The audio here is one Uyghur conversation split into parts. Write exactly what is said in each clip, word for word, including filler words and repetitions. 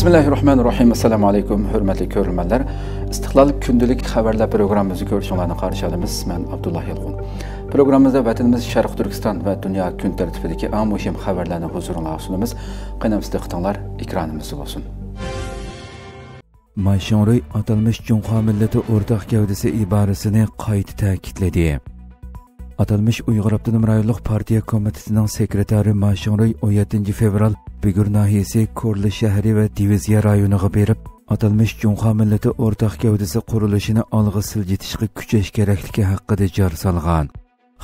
بىسمىللاھىررەھمانىررەھىم. ئەسسالامۇ ئەلەيكۇم، ھۆرمەتلىك كۆرۈرمەنلەر. ئىستىقلال كۈندىلىك خەۋەرلەر پروگراممىمىزنى كۆرۈشۈڭلارنى قارشى ئالىمىز. مەن ئابدۇللا يالقۇن. پروگراممىمىزدا ۋەتىنىمىز شەرقىي تۈركىستان ۋە دۇنيا كۈن تەرتىپىدىكى ئەڭ مۇھىم خەۋەرلەرنى ھۇزۇرۇڭلارغا سۇنىمىز. قېنى، دىققىتىڭلار ئېكرانىمىزدا بولسۇن. ما شىڭرۇي ئاتالمىش جۇڭخۇا مىللىتى ئورتاق گەۋدىسى ئىبارىسىنى قايتا تەكىتلىدى. ئاتالمىش ئۇيغۇر ئاپتونوم رايونلۇق پارتىيە كومىتېتىنىڭ سېكرېتارى ما شىڭرۇي ئون يەتتىنچى فېۋرال بۈگۈر ناھىيەسى كورلا شەھىرى ۋە دىۋىزىيە رايونىغا بېرىپ، ئاتالمىش جۇڭخۇا مىللىتى ئورتاق گەۋدىسى قۇرۇلۇشىنى ئالغا سىلجىتىشقا كۈچەش كېرەكلىكى ھەققىدە جار سالغان.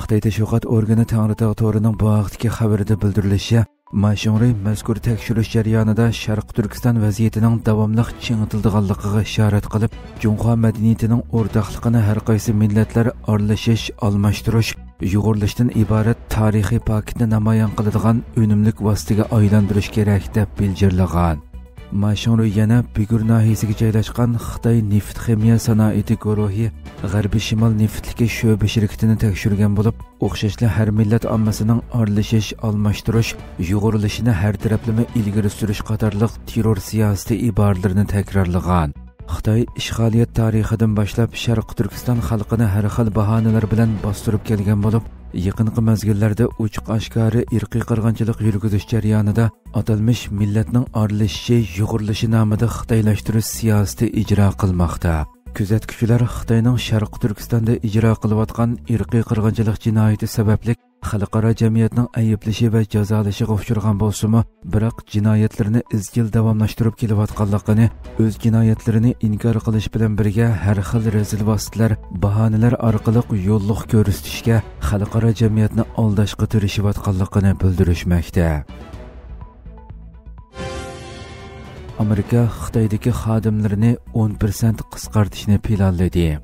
خىتاي تەشۋىقات ئورگىنى تەڭرىتاغ تورىنىڭ بۇ ھەقتىكى خەۋىرىدە بىلدۈرۈلۈشىچە، ما شىڭرۇي مەزكۇر تەكشۈرۈش جەريانىدا شەرقىي تۈركىستان ۋەزىيىتىنىڭ داۋاملىق چىڭىتىلىدىغانلىقىغا ئىشارەت قىلىپ، جۇڭخۇا مەدەنىيىتىنىڭ ئورتاقلىقىنى ھەر قايسى مىللەتلەر ئارىلىشىش، ئالماشتۇرۇش، يۇغۇرۇلۇشتىن ئىبارەت تارىخىي پاكىتنى نامايان قىلىدىغان ئۈنۈملۈك ۋاسىتىگە ئايلاندۇرۇش كېرەك، دەپ بىلجىرلىغان. ما شىڭرۇي يەنە بۈگۈر ناھىيەسىگە جايلاشقان خىتاي نېفىت خىمىيە سانائىتى گۇرۇھى غەربىي شىمال نېفىتلىكى شۆبە شىركىتىنى تەكشۈرگەن بولۇپ، ئوخشاشلا ھەر مىللەت ئاممىسىنىڭ ئارىلىشىش، ئالماشتۇرۇش، يۇغۇرۇلۇشىنى ھەر تەرەپلىمە ئىلگىرى سۈرۈش قاتارلىق تېررور سىياسىتى ئىبارىلىرىنى تەكرارلىغان. خىتاي ئىشغالىيەت تارىخىدىن باشلاپ شەرقىي تۈركىستان خەلقىنى ھەر خىل باھانىلەر بىلەن باستۇرۇپ كەلگەن بولۇپ، يېقىنقى مەزگىللەردە ئوچۇق ئاشكارا ئىرقىي قىرغىنچىلىق يۈرگۈزۈش جەريانىدا ئاتالمىش مىللەتنىڭ ئارىلىشىشى، يۇغۇرۇلۇشى نامىدا خىتايلاشتۇرۇش سىياسىتى ئىجرا قىلماقتا. كۆزەتكۈچىلەر خىتاينىڭ شەرقىي تۈركىستاندا ئىجرا قىلىۋاتقان ئىرقىي قىرغىنچىلىق جىنايىتى سەۋەبلىك خەلقئارا جەمئىيەتنىڭ ئەيىبلىشى ۋە جازالىشىغا ئۇچرىغان بولسىمۇ، بىراق جىنايەتلىرىنى ئىزچىل داۋاملاشتۇرۇپ كېلىۋاتقانلىقىنى، ئۆز جىنايەتلىرىنى ئىنكار قىلىش بىلەن بىرگە، ھەر خىل رەزىل ۋاسىتىلەر، باھانىلەر ئارقىلىق يوللۇق كۆرسىتىشكە، خەلقئارا جەمئىيەتنى ئالداشقا تىرىشىۋاتقانلىقىنى بىلدۈرۈشمەكتە. ئامېرىكا خىتايدىكى خادىملىرىنى ئون پىرسەنت قىسقارتىشنى پىلانلىدى.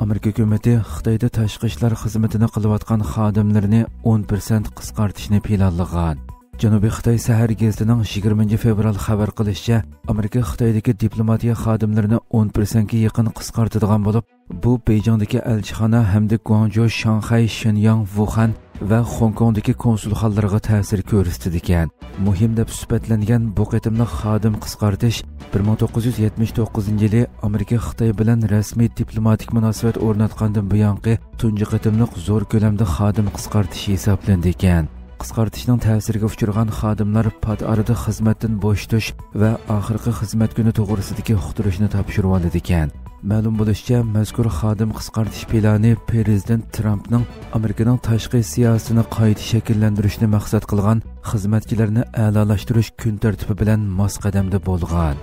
ئامېرىكا ھۆكۈمىتى خىتايدا تاشقى ئىشلار خىزمىتىنى قىلىۋاتقان خادىملىرىنى ئون پىرسەنت قىسقارتىشنى پىلانلىغان. جەنۇبىي خىتاي سەھەر گېزىتىنىڭ يىگىرمىنچى فېۋرال خەۋەر قىلىشىچە، ئامېرىكا خىتايدىكى دىپلوماتىيە خادىملىرىنى ئون پىرسەنتكە يېقىن قىسقارتىدىغان بولۇپ، بۇ بېيجىڭدىكى ئەلچىخانا ھەمدە گۇاڭجۇ، شاڭخەي، شېنياڭ، ۋۇخەن ۋە خوڭكوڭدىكى كونسۇلخانىلارغا تەسىر كۆرسىتىدىكەن. مۇھىم دەپ سۈپەتلەنگەن بۇ قېتىملىق خادىم قىسقارتىش بىر مىڭ توققۇز يۈز يەتمىش توققۇزىنچى يىلى ئامېرىكا خىتاي بىلەن رەسمىي دىپلوماتىك مۇناسىۋەت ئورناتقاندىن بۇيانقى تۇنجى قېتىملىق زور كۆلەمدە خادىم قىسقارتىش ھېسابلىنىدىكەن. قىسقارتىشنىڭ تەسىرىگە ئۇچرىغان خادىملار پات ئارىدا خىزمەتتىن بوشىتىش ۋە ئاخىرقى خىزمەت كۈنى توغرىسىدىكى ئۇقتۇرۇشنى تاپشۇرۇۋالىدىكەن. مەلۇم بولۇشىچە، مەزكۇر خادىم قىسقارتىش پىلانى پىرېزىدېنت ترامپنىڭ ئامېرىكىنىڭ تاشقى سىياسىتىنى قايتا شەكىللەندۈرۈشنى مەقسەت قىلغان خىزمەتچىلەرنى ئەلالاشتۇرۇش كۈن تەرتىپى بىلەن ماس قەدەمدە بولغان.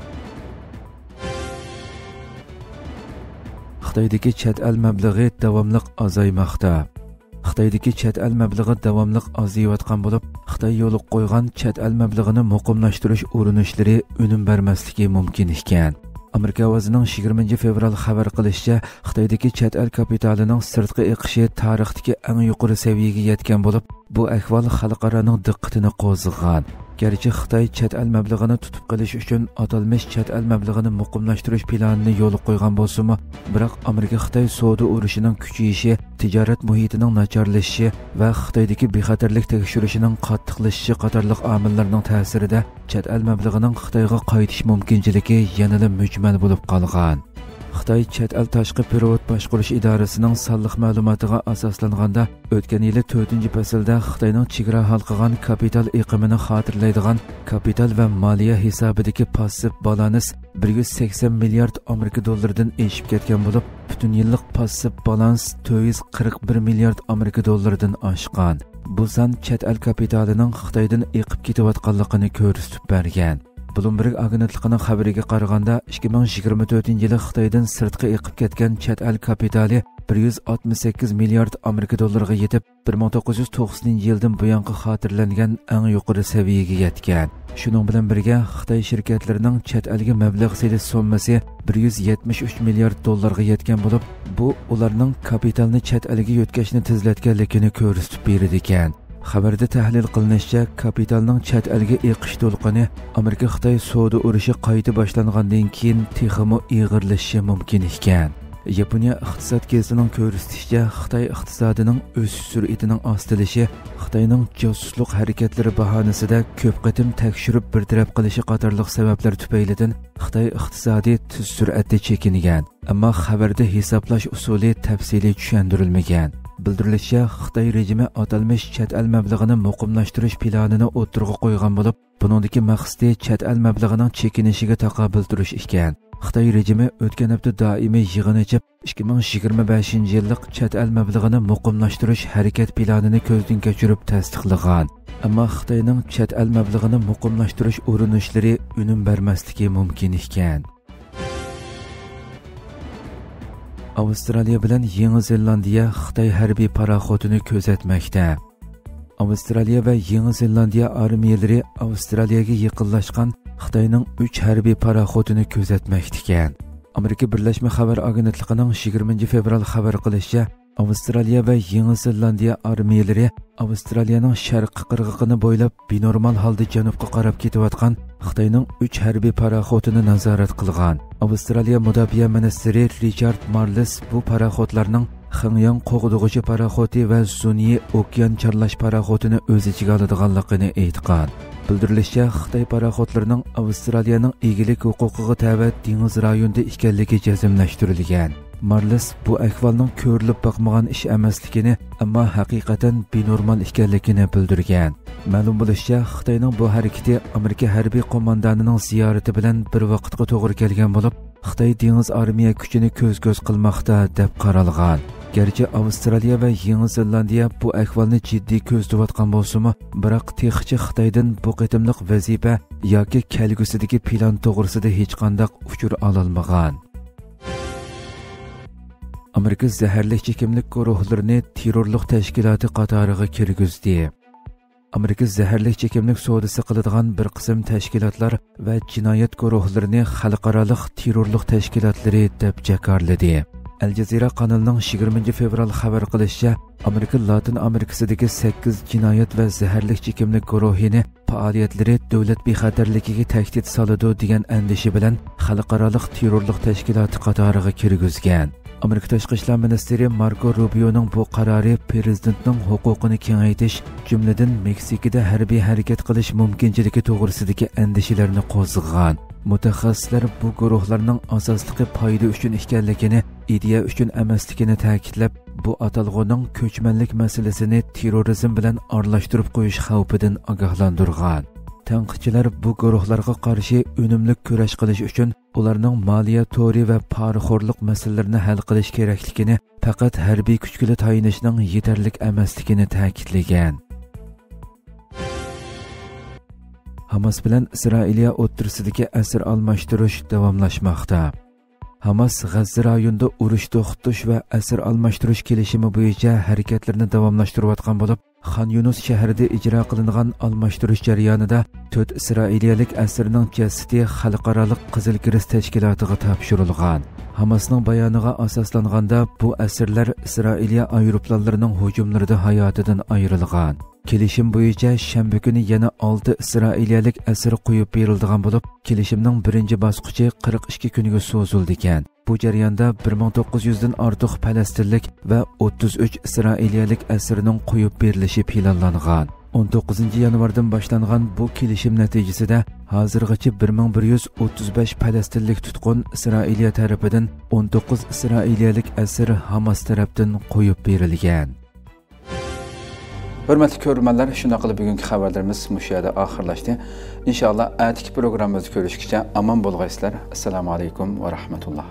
خىتايدىكى چەت ئەل مەبلىغى داۋاملىق ئازايماقتا. خىتايدىكى چەت ئەل مەبلىغى داۋاملىق ئازىيىۋاتقان بولۇپ، خىتاي يولغا قويغان چەت ئەل مەبلىغىنى مۇقىملاشتۇرۇش ئۇرۇنۇشلىرى ئۈنۈم بەرمەسلىكى مۇمكىن ئىكەن. ئامېرىكا ئاۋازىنىڭ يىگىرمىنچى فېۋرال خەۋەر قىلىشىچە، خىتايدىكى چەت ئەل كاپىتالىنىڭ سىرتقا ئېقىشى تارىختىكى ئەڭ يۇقىرى سەۋىيەگە يەتكەن بولۇپ، بۇ ئەھۋال خەلقئارانىڭ دىققىتىنى قوزغىغان. گەرچە خىتاي چەت ئەل مەبلىغىنى تۇتۇپ قېلىش ئۈچۈن ئاتالمىش چەت ئەل مەبلىغىنى مۇقىملاشتۇرۇش پىلانىنى يولغا قويغان بولسىمۇ، بىراق ئامېرىكا خىتاي سودا ئۇرۇشىنىڭ كۈچىيىشى، تىجارەت مۇھىتىنىڭ ناچارلىشىشى ۋە خىتايدىكى بىخەتەرلىك تەكشۈرۈشىنىڭ قاتتىقلىشىشى قاتارلىق ئامىللارنىڭ تەسىرىدە چەت ئەل مەبلىغىنىڭ خىتايغا قايتىش مۇمكىنچىلىكى يەنىلا مۈجمەل بولۇپ قالغان. خىتاي چەت ئەل تاشقى پېرېۋوت باشقۇرۇش ئىدارىسىنىڭ سانلىق مەلۇماتىغا ئاساسلانغاندا، ئۆتكەن يىلى تۆتىنچى پەسىلدە خىتاينىڭ چېگرا ھالقىغان كاپىتال ئېقىمىنى خاتىرىلەيدىغان كاپىتال ۋە مالىيە ھېسابىدىكى پاسسىپ بالانس بىر يۈز سەكسەن مىليارد ئامېرىكا دوللىرىدىن ئېشىپ كەتكەن بولۇپ، پۈتۈن يىللىق پاسسىپ بالانس تۆت يۈز قىرىق بىر مىليارد ئامېرىكا دوللىرىدىن ئاشقان. بۇ سان چەت ئەل كاپىتالىنىڭ خىتايدىن ئېقىپ كېتىۋاتقانلىقىنى كۆرسىتىپ بەرگەن. بلومبېرگ ئاگېنتلىقىنىڭ خەۋىرىگە قارىغاندا، ئىككى مىڭ يىگىرمە تۆتىنچى يىلى خىتايدىن سىرتقا ئېقىپ كەتكەن چەت ئەل كاپىتالى بىر يۈز ئاتمىش سەككىز مىليارد ئامېرىكا دوللىرىغا يېتىپ، بىر مىڭ توققۇز يۈز توقسىنىنچى يىلدىن بۇيانقى خاتىرىلەنگەن ئەڭ يۇقىرى سەۋىيەگە يەتكەن. شۇنىڭ بىلەن بىرگە، خىتاي شىركەتلىرىنىڭ چەت ئەلگە مەبلەغ سېلىش سوممىسى بىر يۈز يەتمىش ئۈچ مىليارد دوللارغا يەتكەن بولۇپ، بۇ ئۇلارنىڭ كاپىتالنى چەت ئەلگە يۆتكەشنى تېزلەتكەنلىكىنى كۆرسىتىپ بېرىدىكەن. خەۋەردە تەھلىل قىلىنىشىچە، كاپىتالنىڭ چەت ئەلگە ئېقىش دولقۇنى ئامېرىكا-خىتاي سودا ئۇرۇشى قايتا باشلانغاندىن كېيىن تېخىمۇ ئېغىرلىشىشى مۇمكىن ئىكەن. ياپونىيە ئىقتىساد گېزىتىنىڭ كۆرسىتىشىچە، خىتاي ئىقتىسادىنىڭ ئۆسۈش سۈرئىتىنىڭ ئاستىلىشى، خىتاينىڭ جاسۇسلۇق ھەرىكەتلىرى باھانىسىدە كۆپ قېتىم تەكشۈرۈپ بىر تەرەپ قىلىشى قاتارلىق سەۋەبلەر تۈپەيلىدىن خىتاي ئىقتىسادى تېز سۈرئەتتە چېكىنگەن. ئەمما خەۋەردە ھېسابلاش ئۇسۇلى تەپسىلىي چۈشەندۈرۈلمىگەن. بىلدۈرۈلۈشىچە، خىتاي رېجىمى ئاتالمىش چەت ئەل مەبلىغىنى مۇقىملاشتۇرۇش پىلانىنى ئوتتۇرىغا قويغان بولۇپ، بۇنىڭدىكى مەقسىتى چەت ئەل مەبلىغىنىڭ چېكىنىشىگە تاقابىل تۇرۇش ئىكەن. خىتاي رېجىمى ئۆتكەن ھەپتە دائىمىي يىغىن ئېچىپ، ئىككى مىڭ يىگىرمە بەشىنچى يىللىق چەت ئەل مەبلىغىنى مۇقىملاشتۇرۇش ھەرىكەت پىلانىنى كۆزدىن كەچۈرۈپ تەستىقلىغان. ئەمما خىتاينىڭ چەت ئەل مەبلىغىنى مۇقىملاشتۇرۇش ئۇرۇنۇشلىرى ئۈنۈم بەرمەسلىكى مۇمكىن ئىكەن. ئاۋسترالىيە بىلەن يېڭى زېلاندىيە خىتاي ھەربىي پاراخوتىنى كۆزەتمەكتە. ئاۋسترالىيە ۋە يېڭى زېلاندىيە ئارمىيەلىرى ئاۋسترالىيەگە يېقىنلاشقان خىتاينىڭ ئۈچ ھەربىي پاراخوتىنى كۆزەتمەكتىكەن. ئامېرىكا بىرلەشمە خەۋەر ئاگېنتلىقىنىڭ يىگىرمىنچى فېۋرال خەۋەر قىلىشىچە، ئاۋسترالىيە ۋە يېڭى زېلاندىيە ئارمىيەلىرى ئاۋسترالىيەنىڭ شەرقىي قىرغىقىنى بويلاپ بىنورمال ھالدا جەنۇبقا قاراپ كېتىۋاتقان خىتاينىڭ ئۈچ ھەربىي پاراخوتىنى نازارەت قىلغان. ئاۋسترالىيە مۇداپىئە مىنىستىرى رىچارد مارلېس بۇ پاراخوتلارنىڭ خېڭياڭ قوغدىغۇچى پاراخوتى ۋە زۇنيى ئوكيان چارلاش پاراخوتىنى ئۆز ئىچىگە ئالىدىغانلىقىنى ئېيتقان. بىلدۈرۈلۈشىچە، خىتاي پاراخوتلىرىنىڭ ئاۋسترالىيەنىڭ ئىگىلىك ھوقۇقىغا تەۋە دېڭىز رايونىدا ئىكەنلىكى جەزملەشتۈرۈلگەن. مارلېس بۇ ئەھۋالنىڭ كۆرۈلۈپ باقمىغان ئىش ئەمەسلىكىنى، ئەمما ھەقىقەتەن بىنورمال ئىكەنلىكىنى بىلدۈرگەن. مەلۇم بولۇشىچە، خىتاينىڭ بۇ ھەرىكىتى ئامېرىكا ھەربىي قوماندانىنىڭ زىيارىتى بىلەن بىر ۋاقىتقا توغرا كەلگەن بولۇپ، خىتاي دېڭىز ئارمىيە كۈچىنى كۆز-كۆز قىلماقتا، دەپ قارالغان. گەرچە ئاۋسترالىيە ۋە يېڭى زېلاندىيە بۇ ئەھۋالنى جىددىي كۆزىتىۋاتقان بولسىمۇ، بىراق تېخىچە خىتايدىن بۇ قېتىملىق ۋەزىپە ياكى كەلگۈسىدىكى پىلان توغرىسىدا ھېچقانداق ئۇچۇر ئالالمىغان. ئامېرىكا زەھەرلىك چېكىملىك گۇرۇھلىرىنى تېررورلۇق تەشكىلاتى قاتارىغا كىرگۈزدى. ئامېرىكا زەھەرلىك چېكىملىك سودىسى قىلىدىغان بىر قىسىم تەشكىلاتلار ۋە جىنايەت گۇرۇھلىرىنى خەلقئارالىق تېررورلۇق تەشكىلاتلىرى دەپ جاكارلىدى. ئەل جەزىرە قانىلىنىڭ يىگىرمىنچى فېۋرال خەۋەر قىلىشىچە، ئامېرىكا لاتىن ئامېرىكىسىدىكى سەككىز جىنايەت ۋە زەھەرلىك چېكىملىك گۇرۇھىنى پائالىيەتلىرى دۆلەت بىخەتەرلىكىگە تەھدىت سالىدۇ دېگەن ئەندىشە بىلەن خەلقئارالىق تېررورلۇق تەشكىلاتى قاتارىغا كىرگۈزگەن. ئامېرىكا تاشقى ئىشلار مىنىستىرى ماركو روبىيونىڭ بۇ قارارى پىرېزىدېنتنىڭ ھوقۇقىنى كېڭەيتىش، جۈملىدىن مېكسىكىدا ھەربىي ھەرىكەت قىلىش مۇمكىنچىلىكى توغرىسىدىكى ئەندىشىلەرنى قوزغىغان. مۇتەخەسسىسلەر بۇ گۇرۇھلارنىڭ ئاساسلىقى پايدا ئۈچۈن ئىكەنلىكىنى، ئىدىيە ئۈچۈن ئەمەسلىكىنى تەكىتلەپ، بۇ ئاتالغۇنىڭ كۆچمەنلىك مەسىلىسىنى تېررورىزم بىلەن ئارىلاشتۇرۇپ قويۇش خەۋپىدىن ئاگاھلاندۇرغان. تەنقىدچىلەر بۇ گۇرۇھلارغا قارشى ئۈنۈملۈك كۈرەش قىلىش ئۈچۈن ئۇلارنىڭ مالىيە تورى ۋە پارىخورلۇق مەسىلىلىرىنى ھەل قىلىش كېرەكلىكىنى، پەقەت ھەربىي كۈچكىلا تايىنىشنىڭ يېتەرلىك ئەمەسلىكىنى تەكىتلىگەن. ھاماس بىلەن ئىسرائىلىيە ئوتتۇرىسىدىكى ئەسىر ئالماشتۇرۇش داۋاملاشماقتا. ھاماس غەززە رايونىدا ئۇرۇش توختىتىش ۋە ئەسىر ئالماشتۇرۇش كېلىشىمى بويىچە ھەرىكەتلىرىنى داۋاملاشتۇرۇۋاتقان بولۇپ، خان يۇنۇس شەھىرىدە ئىجرا قىلىنغان ئالماشتۇرۇش جەريانىدا تۆت ئىسرائىلىيەلىك ئەسىرنىڭ جەسىتى خەلقئارالىق قىزىل كىرېست تەشكىلاتىغا تاپشۇرۇلغان. ھاماسنىڭ بايانىغا ئاساسلانغاندا، بۇ ئەسىرلەر ئىسرائىلىيە ئايروپىلانلىرىنىڭ ھۇجۇملىرىدا ھاياتىدىن ئايرىلغان. كېلىشىم بويىچە شەنبە كۈنى يەنە ئالتە ئىسرائىلىيەلىك ئەسىر قويۇپ بېرىلىدىغان بولۇپ، كېلىشىمنىڭ بىرىنچى باسقۇچى قىرىق ئىككى كۈنگە سوزۇلىدىكەن. بۇ جەرياندا بىر مىڭ توققۇز يۈزدىن ئارتۇق پەلەستىنلىك ۋە ئوتتۇز ئۈچ ئىسرائىلىيەلىك ئەسىرنىڭ قويۇپ بېرىلىشى پىلانلانغان. ئون توققۇزىنچى يانۋاردىن باشلانغان بۇ كېلىشىم نەتىجىسىدە، ھازىرغىچە بىر مىڭ بىر يۈز ئوتتۇز بەش پەلەستىنلىك تۇتقۇن ئىسرائىلىيە تەرىپىدىن، ئون توققۇز ئىسرائىلىيەلىك ئەسىر ھاماس تەرەپتىن قويۇپ بېرىلگەن. ھۆرمەتلىك كۆرۈرمەنلەر، شۇنداق قىلىپ بۈگۈنكى خەۋەرلىرىمىز مۇشۇ يەردە ئاخىرلاشتى. ئىنشائاللا، ئەتىكى پروگراممىمىزدا كۆرۈشكىچە ئامان بولغايسىلەر. ئەسسالامۇ ئەلەيكۇم ۋە رەھمەتۇللا.